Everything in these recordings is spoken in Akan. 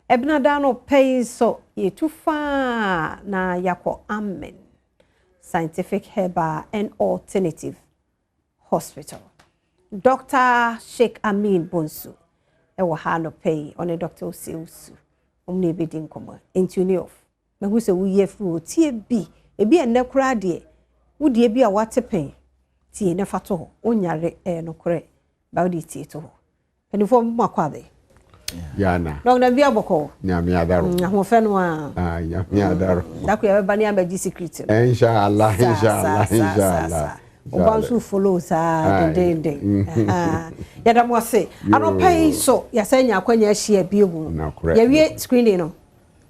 Ɛbenada anɔpa yi nso, yɛtu fa na yɛakɔ Amen Scientific Herbal and Alternative Hospital. Dr. Sheikh Amin Bonsu ɛwɔ ha anɔpa yi, ɔne Dr. Osei-Owusu. Wɔn na ɛbɛdi nkɔmmɔ. Nti ni off. Mahu sɛ woyi afiri hɔ tie bi. Ebi ɛnnɛ koraa deɛ, wodie bi a wate pɛn, tie na fa to hɔ. Wonyare ɛyɛ nokorɛ, ba wode tie to hɔ. Mpanimfoɔ mo akɔ abɛ. Yana. Dɔkta bi abɔkɔ. Nyame adaro. Ahoɔfɛ no a. Ah, nyame adaro. Dako yɛ bɛba ne abɛgye secret no. Inshallah, inshallah, inshallah. Ɔba nso follow saa dendenden. Yɛda mo ase. Anɔpa yi so yɛsɛ nya akwanya ahyia bio mu. Yɛwie screening no.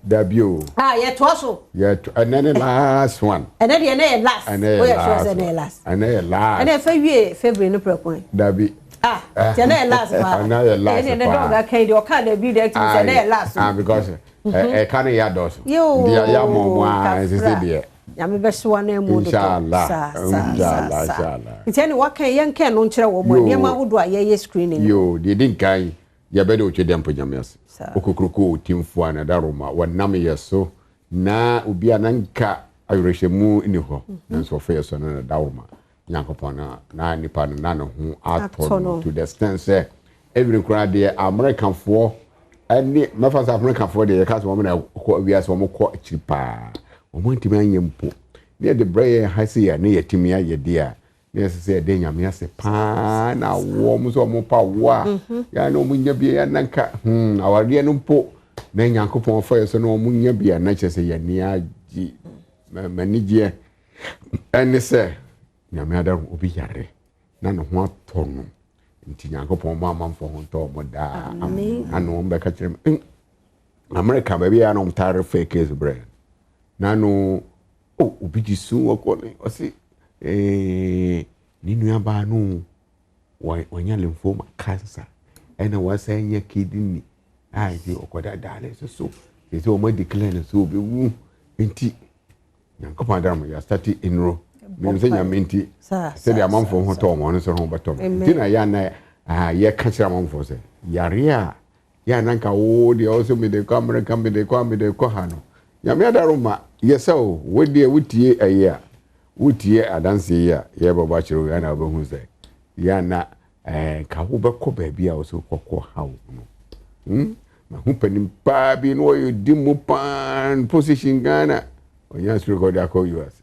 Dabi o. Ah, yɛtoa so. Yɛto ɛnɛ ne last one. Ɛnɛ deɛ ɛnɛ yɛ last. Ɛnɛ yɛ last. Sure sɛ ɛnɛ yɛ last. Ɛnɛ yɛ last. Ɛnɛ fɛ wie February no prɛko. Dabi. Ah, tiɛ ɛnɛ yɛ last paa. Ɛnɛ yɛ last paa. Ɛnɛ ɛnɛ dɔg aka yi deɛ ɔka dabi deɛ ɛti sɛ ɛnɛ yɛ last. Ah, because ɛka ne yɛ adɔso. Yoo. Nti yɛ amɔ mu a ɛsɛ deɛ. Nyame bɛhye wa na mu dodo. Inshallah. Saa saa Inshallah, saa. inshallah. Nti ɛne waka yɛn kɛn no nkyerɛ wɔn mu nneɛma ahodoɔ a yɛyɛ screening. Yoo, deɛ di nkan yɛbɛde otwe dɛ mpo Nyame ase. Okokroko otimfo a nadaroma wɔnam yɛ so na obi a nanka awerɛhyɛmu nni hɔ nanso ɔfa yɛ so no nadaroma Nyankopɔn na na nipa no na ne ho atɔ no to the extent sɛ even koraa deɛ Amerikafoɔ ɛne mɛfa sɛ Amerikafoɔ deɛ yɛka sɛ wɔn na kɔ wiase wɔn kɔ akyiri paa wɔn ntumi anyɛ mpo ne yɛde brɛ yɛn ha sei a ne yɛtumi ayɛ deɛ a na yɛsɛ sɛ yɛde Nyame ase paa na awoɔ wɔn sɛ wɔn pa awoɔ a yɛn na wɔn nya bi yɛn nanka awareɛ no mpo na Nyankopɔn fa yɛ so na wɔn nya bi a na kyerɛ sɛ yɛn ani agye m'ani gyeɛ ɛne sɛ Nyame adaro obi yare na ne ho atɔ no nti Nyankopɔn ma amanfoɔ ho ntɔ wɔn daa ano wɔn bɛka kyerɛ me Amerika baabi a na wɔn taa refer case brɛ na no oh obi gye su wɔkɔ ne ɔse ne nuabaa no wɔnya lymphoma cancer ɛna wɔasan nya kidney a nti ɔkɔda dialysis so sɛ sɛ wɔn declare no sɛ ɔbɛwu nti Nyankopɔn adara mo yɛastate nnuro menim sɛ Nyame nti sɛdeɛ amanfoɔ ho tɔ wɔn no sɛ ho bɛtɔ no nti na yɛ ana yɛka kyerɛ amanfoɔ sɛ yareɛ a yɛ ana nka wo deɛ ɔwɔ sɛ mede kɔ Amerika mede kɔ mede kɔ ha no Nyame adaro ma yɛ sɛ o wo deɛ wotie ɛyɛ a wotie adanseɛ yi a yɛbɛbɔ akyerɛ wo ana wobɛhu sɛ yɛ ana nka wobɛkɔ baabi a wo sɛ wokɔkɔ ha wo no mahu panin paa bi na ɔyɛ di mu paa position Ghana ɔnya soro kɔ de akɔ US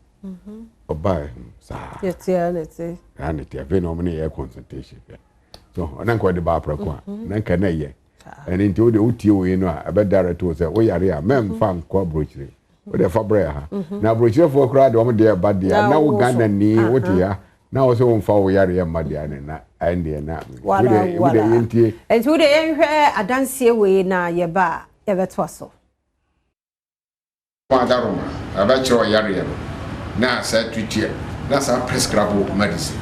ɔbaa saa yɛte ne te saa ne te afei na ɔmo ne yɛ consultation hwɛ so ɔna nka ɔde ba aprɛko a na nka na yɛ ɛne nti wode wotie wei no a ɛbɛ direct wo sɛ woyare a mɛmfa nkɔ aburokyire wode fa brɛ ha na aburokyirefoɔ koraa de wɔn deɛ ɛba deɛ na wo Ghana ni wote ha na wo sɛ womfa wo yareɛ mma deɛ ne na ɛndeɛ na wode yɛntie. Nti wode yɛnhwɛ adanseɛ wei na yɛba a yɛbɛtoa so. Adaroma ɛbɛkyerɛ ɔyareɛ no na saa treat na saa prescribe medicine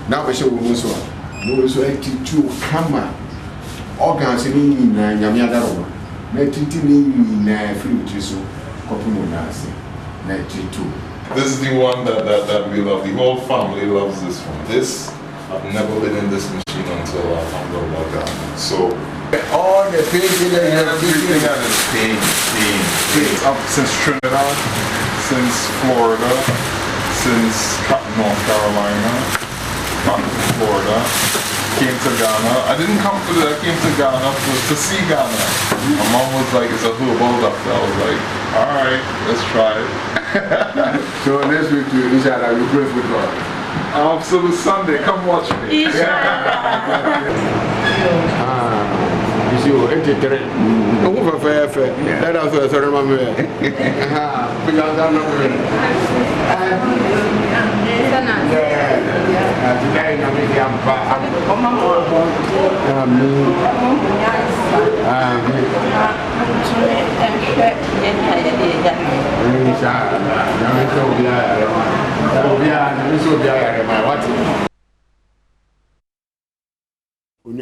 na wobɛhyɛ wɔ mu nso a na wei nso atreat wo kama organs no nyinaa Nyame adaroma na atreat ne nyinaa firi wo tiri so kɔpem wo nan ase na atreat wo. This is the one that, that, that we love. The whole family loves this one. This, I've never been in this machine until I found out about Ghana. So all the pain killers, everything that is pain, pain, pain. Up since Trinidad, since Florida, since North Carolina, back to Florida, came to Ghana. I didn't come for that, I came to Ghana to see Ghana. My mom was like, it's a herbal doctor. I was like, all right, let's try it. So next week, inshallah, you play football. So Sunday, come watch me. Inshallah. You see, 83. Oh, fair, fair. That was a remember.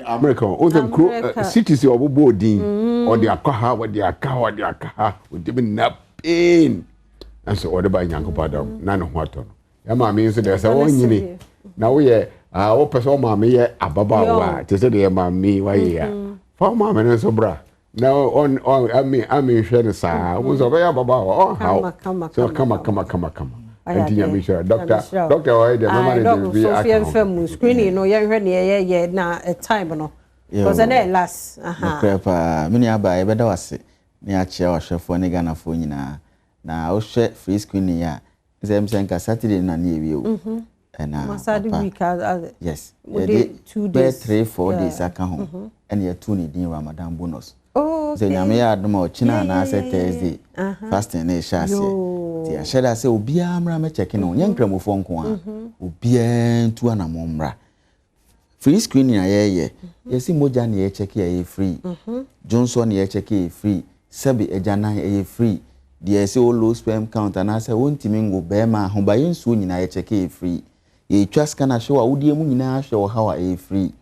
America o sɛ nkuro cities a ɔbobɔ odin ɔde akɔ ha ɔde aka ha ɔde aka ha ɔde na pain nso ɔde ba Nyankopɔn adam na ne ho atɔ no ya maame nso deɛ sɛ wɔnyini na woyɛ wopɛ sɛ ɔmaame yɛ ababaawa a te sɛ deɛ maame wayɛ a fa wo maame no nso bra. Na ɔn ɔn ami ami nhwɛ no saa. Wo sɛ ɔbɛyɛ ababaawa ɔnhaw. So kama kama kama kama. Nti Nyame nhyira. Doctor doctor ɔyɛ deɛ mɛma no de bi aka ho. Mu screening no yɛnhwɛ nea yɛyɛ na eh, time no. Because ɛnɛ yɛ last. Nokorɛ paa. Me nua baa yɛbɛda wo ase ne akyea w'ahwɛfoɔ ne Ghanafoɔ nyinaa. Na wohwɛ free screening yi a, sɛ ɛm sɛ nka Saturday no na ne yɛwie o. Mhm. Ɛna papa yes yɛde bɛyɛ 3 4 days aka ho mhm. ɛna yɛto ne din Ramadan bonus. Oh, sɛ Nyame yɛ adom a ɔkyena anaasɛ Thursday fasting na ɛhyɛ aseɛ. Nti yɛahyɛ da sɛ obiara mmra mɛkyɛke ne ho, nyɛ nkramofoɔ nko ara. Obiara ntu anammɔn mmra. Free screening a yɛyɛ, yɛse mogya na yɛkyɛke a ɛyɛ free, dwonsɔ na yɛkyɛke ɛyɛ free, sɛbe agyanan ɛyɛ free, deɛ yɛse wo low sperm count anaasɛ wontumi nwo bɛɛma ahobayɛ nsuo nyinaa yɛkyɛke ɛyɛ free, yɛtwa scan ahwɛ w'awodeɛ mu nyinaa ahwɛ wo haw a ɛyɛ free,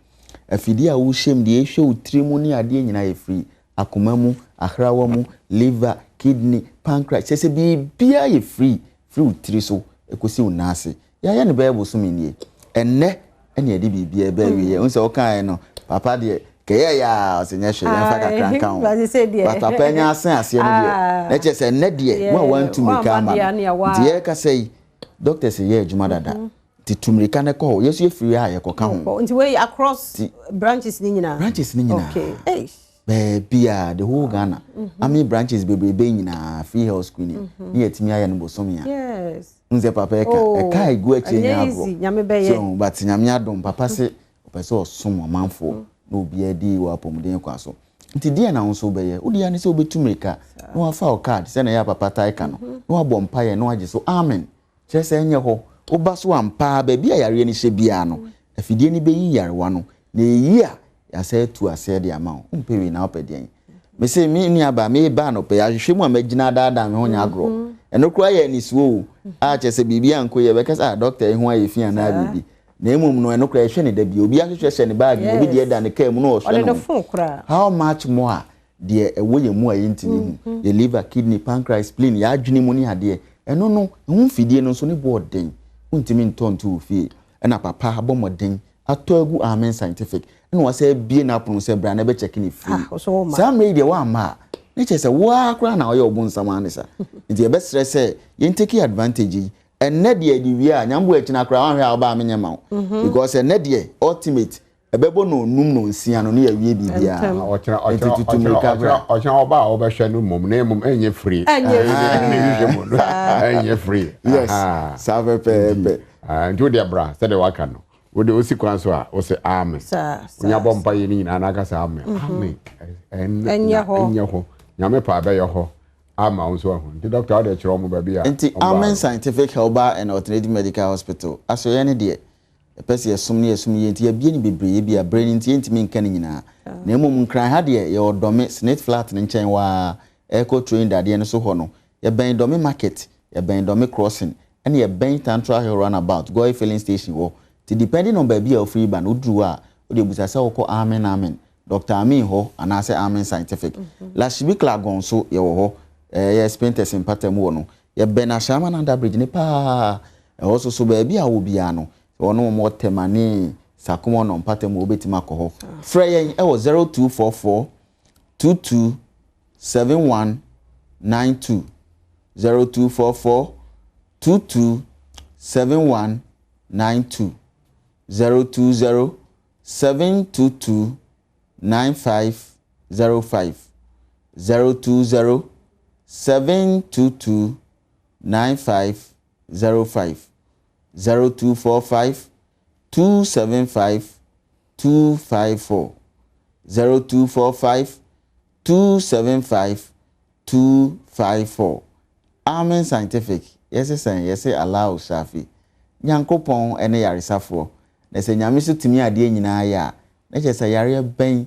afidie a wohyɛ mu deɛ ɛhwɛ wo tiri mu ne adeɛ nyinaa yɛ free, akoma mu, ahrawa mu, liver, kidney, pancreas, kyerɛ sɛ biribiara yɛ free firi wo tiri so kɔsi wo nan ase. Yɛayɛ no bɛyɛ bosome nie. Ɛnnɛ ɛna yɛde biribiara ɛbɛ awieɛ. Wohu sɛ wokaeɛ no, papa deɛ kɛyɛɛyɛ a ɔsɛ nyɛ hwee, yɛmfa kakra nka ho. But papa anya asen aseɛ no deɛ, na kyerɛ sɛ ɛnnɛ deɛ, wo a woantu mmirika ama no. Nti yɛrekasa yi, doctors reyɛ adwuma dada. Nti tu mmirika na kɔ hɔ. Yɛn nso yɛfiri ha a yɛkɔka ho. Nti wei across branches no nyinaa? Branches no nyinaa. Okay. Eish. Baabiara, the whole Ghana. Army branches bebrebe nyinaa, free health screening. Ne yɛatumi ayɛ no bosome a. Yes. Wohu sɛ papa ɛka, Oh, ɛka a ɛgu akyire ɛnyɛ nyɛ easy. agorɔ. Nyame bɛyɛ. So, but Nyame adom, papa se ɔpɛ sɛ ɔsom ɔmanfoɔ na obiara di wɔ apɔmuden kwa so. Nti deɛn na wo nso wobɛyɛ? Wo deɛ ne sɛ wobɛtu mmirika na wafa wo card sɛdeɛ ɛyɛ a papa tae ka no, na wabɔ mpaeɛ na wagye so amen. Kyerɛ sɛ ɛnyɛ hɔ. Woba so ampa ara, baabi a yareɛ no hyɛ biara no, afidie no bɛyi nyarewa no, na ɛyi a, yɛasan atu aseɛ de ama wo. Wompɛ wei na wopɛ deɛn? Mese me nuabaa, mereba anɔpa yi, ahwehwɛ mu a magyina adaadaa me ho nyɛ agorɔ. Ɛno koraa yɛ anisoɔ o, a kyerɛ sɛ biribi ankɔ yie, yɛbɛka sɛ ah dɔkta yi ho ayɛ fi anaa biribi. Na mmom no, ɛno koraa yɛhwɛ no da biara. Obi ahwehwɛ hyɛ ne baage mu, obi deɛ da ne kaa mu na ɔhwɛ ne ho. How much more a deɛ ɛwɔ yɛn mu a yɛntumi hu, yɛn liver, kidney, pancreas, spleen, yɛn adwene mu ne adeɛ, ɛno no, ɛho mfidie no nso ne boɔ den, wontumi ntɔ nto wo fie. Ɛna papa abɔ mmɔden atɔ agu Amen Scientific, ɛna wasan abue n'apono sɛ bra na bɛkyɛke no free. Saa mmerɛ yi deɛ woamma a, ne kyerɛ sɛ wo ara koraa na woyɛ wo bonsam ara ne sa. Nti yɛbɛsrɛ sɛ yɛn take advantage yi, ɛnnɛ deɛ yɛde wie a, Nyame boa akyina koraa woanhwɛ a wobaa menyɛ ma wo. Because ɛnnɛ deɛ ultimate Ɛbɛbɔ nɔnnum nɔnsia no ne yɛawie biribiara. Enti tutu mmirika bra. Ɔkyena ɔba a wobɛhwɛ no mmom na mmom ɛnyɛ free. Ɛnyɛ free. Ɛnyɛ free. Yes, saa pɛpɛɛpɛ. Nti wo deɛ bra sɛdeɛ waka no. Wo deɛ wosi kwan so a wose amen. Wonya bɔ mpa yɛ ne nyinaa na aka sɛ amen. Amen. Ɛnyɛ hɔ. Ɛnyɛ hɔ. Nyame pɛ a ɛbɛyɛ hɔ ama wo nso ahu. Nti doctor wo deɛ kyerɛ wɔn baabi a. Nti Amen Scientific Herbal and Alternative Medical Hospital asoɛeɛ no deɛ Yɛpɛ sɛ yɛsom na yɛsom yie nti yɛabue no bebree, ebia berɛ no nti yɛntumi nka ne nyinaa. Na mmom Nkran ha deɛ yɛwɔ Dɔme, Senate Flat no nkyɛn hɔ ara, ɛrekɔ train dadeɛ no so hɔ no, yɛbɛn Dɔme Market, yɛbɛn Dɔme Crossing, ɛna yɛbɛn Tantra Hill Runabout, Goil Filling Station hɔ. Nti depending on baabi a wofiri ba no, woduru hɔ a, wodeɛ bisa sɛ wokɔ Amen Amen, Doctor Amin hɔ anaasɛ Amen Scientific. Lashibi-Klagon nso yɛwɔ hɔ, ɛyɛ Spintex mpatamu hɔ no, Yɛbɛn Ashaiman Under Bridge no paa. Ɛhɔ nso so, baabi a wowɔ biara no, sɛ wɔne wɔn wɔ Tema ne Sakumono no mpata mu a, wobɛtumi akɔ hɔ. Frɛ yɛn wɔ 0244 22 71 92, 0244 22 71 92, 020 722 9505, 020 722 9505, 0245 275 254, 0245 275 254. Amen Scientific, yɛse sɛn? Yɛse Allahu Shafi, Nyankopɔn ne yaresafoɔ. Na sɛ Nyame so tumi adeɛ nyinaa yɛ a, na kyerɛ sɛ yareɛ bɛn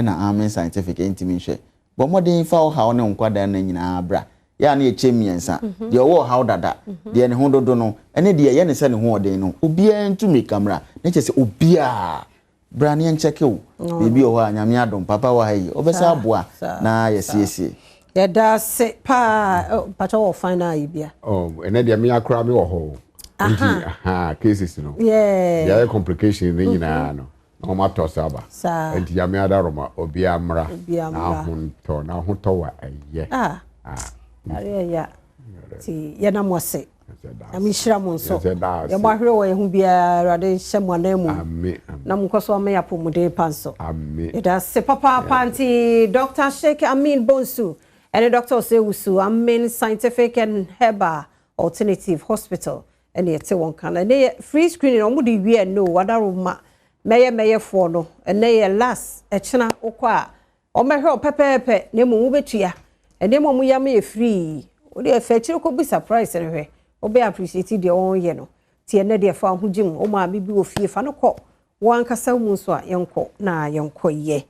na Amen Scientific ntumi nhwɛ? Bɔ mmɔden fa wo haw ne wo nkwadaa nna nyinaa bra. Yɛ a na yɛkyɛ mmiɛnsa, deɛ ɔwɔ ɔhaw dada, deɛ ne ho dodo no, ne deɛ ɛyɛ no sɛ ne ho ɔden no. Obiara ntu mmirika mmra. Na kyerɛ sɛ obiara, bra na yɛnkyɛke wo. Biribi wɔ hɔ a, Nyame adom, papa wɔ ha yi, ɔbɛsan aboa na yɛasiesie. Yɛda ase paa. Oh, mpakyɛ wɔ final yi bia. Oh, ɛnɛ deɛ me akora me wɔ hɔ. Nti, aha, cases no. Yeah. Deɛ ayɛ complication ne nyinaa no. Na wɔn atɔ so aba. Saa. Nti Nyame adaroma obiara mmra. Obiara Na mmra. ahontɔ na ahotɔ wa ɛyɛ. Ah. Ah. Yare ɛya. Nti yɛda mo ase. Nyame nhyira mo nso. Yɛsɛ da ase. Yɛbɔ ahwere wɔ yɛn ho biara Awurade nhyɛ mo anan mu. Amen. Amen. Na mo nkɔ so ama yɛ apɔmuden pa nso. Amen. Yɛda ase papaapa nti Dr. Sheikh Amin Bonsu ɛne Dr. Osei Wusu Amin Scientific and Herbal Alternative Hospital ɛne yɛte wɔn ka no. Ɛnɛ yɛ free screening wɔn de wie ɛnɛ o wadaroma mɛyɛ mɛyɛfoɔ no ɛnɛ yɛ last ɛkyena wokɔ a wɔbɛhwɛ wo pɛpɛɛpɛ na mmom wobɛtua. Nneɛma a wɔyɛ ama yɛ free. Wode ɛfɛ akyire kɔbisa price no hwɛ. Wobɛ appreciate deɛ wɔyɛ no. Nti ɛnɛ deɛ fa wo ho gyim. Wo maame bi wɔ fie fa no kɔ. Wo ankasa wo mu nso a yɛnkɔ na yɛnkɔ yɛ.